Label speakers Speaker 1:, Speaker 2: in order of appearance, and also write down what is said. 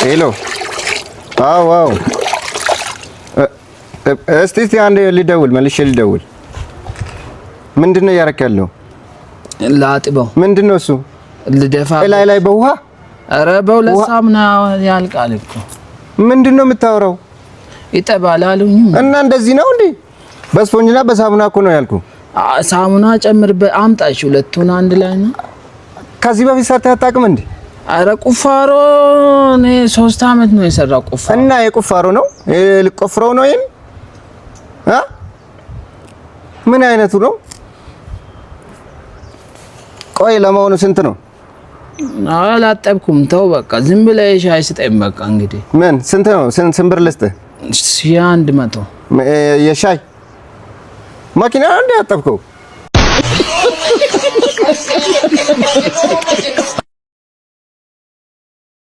Speaker 1: Hello። አዎ አዎ። እስቲ እስቲ አንዴ ልደውል፣ መልሼ ልደውል። ምንድን ነው እያደረክ ያለው?
Speaker 2: ላጥበው።
Speaker 1: ምንድን ነው እሱ?
Speaker 2: ልደፋ።
Speaker 1: ላይ ላይ በውሃ?
Speaker 2: ኧረ በሁለት ሳሙና ያልቃል እኮ።
Speaker 1: ምንድን ነው የምታወራው?
Speaker 2: ይጠባል አሉኝ።
Speaker 1: እና እንደዚህ ነው እንዴ? በስፖንጅና በሳሙና እኮ ነው ያልኩ።
Speaker 2: ሳሙና ጨምርበት አምጣሽ፣ ሁለቱን አንድ ላይ ነው።
Speaker 1: ከዚህ በፊት ሰርተህ አታውቅም እንዴ?
Speaker 2: አረ ቁፋሮ እኔ 3 አመት ነው የሰራው ቁፋሮ።
Speaker 1: እና የቁፋሮ ነው ልቆፍረው ነው ይሄን? አ ምን አይነቱ ነው? ቆይ ለመሆኑ ስንት ነው?
Speaker 2: አላጠብኩም። ተው በቃ ዝም ብለህ ሻይ ስጠኝ በቃ። እንግዲህ
Speaker 1: ምን ስንት ነው? ስንት ብር ልስጥህ?
Speaker 2: 1100።
Speaker 1: የሻይ መኪና ነው እንዴ ያጠብከው?